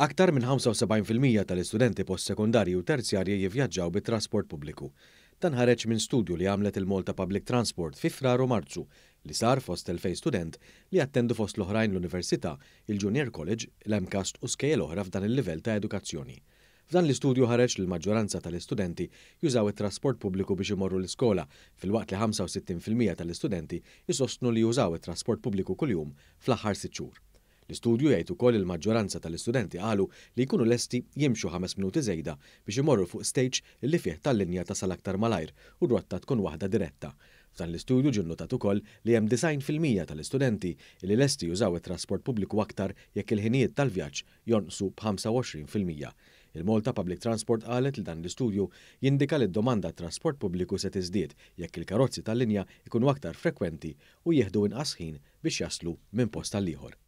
Aktar minn 75% tal-istudenti postsekondarji u terzjarji jivvjaġġaw bit-trasport pubbliku. Dan ħareġ minn studju li għamlet il-Malta Public Transport fi Frar u Marzu li sar fost 2,000 student li attendu fost l-oħrajn l-Università, il-Junior College, l-MCAST u skejjel oħra f'dan il-livell ta' edukazzjoni. F'dan l-istudju ħareġ li l-maġġoranza tal-istudenti jużaw it-trasport pubbliku biex imorru l-iskola, filwaqt li 65% tal-istudenti jsostnu li jużaw it-trasport pubbliku kuljum fl-aħħar 6 xhur. L-istudju jgħid ukoll il-maġġoranza tal-istudenti qalu li jkunu lesti jimxu 5 minuti żejda biex imorru fuq stage li fih tal-linja tasal aktar malajr u rotta tkun waħda diretta. F'dan l-istudju ġie nnotat ukoll li hemm 90% tal-istudenti li lesti jużaw it-trasport pubbliku aktar jekk il-ħinijiet tal-vjaġġ jonqsu b'25%. Il-Malta Public Transport qalet li dan l-istudju jindika li d-domanda trasport pubbliku se tiżdied jekk il-karozzi tal-linja ikunu aktar frekwenti u jieħdu inqas ħin biex jaslu minn post għal ieħor.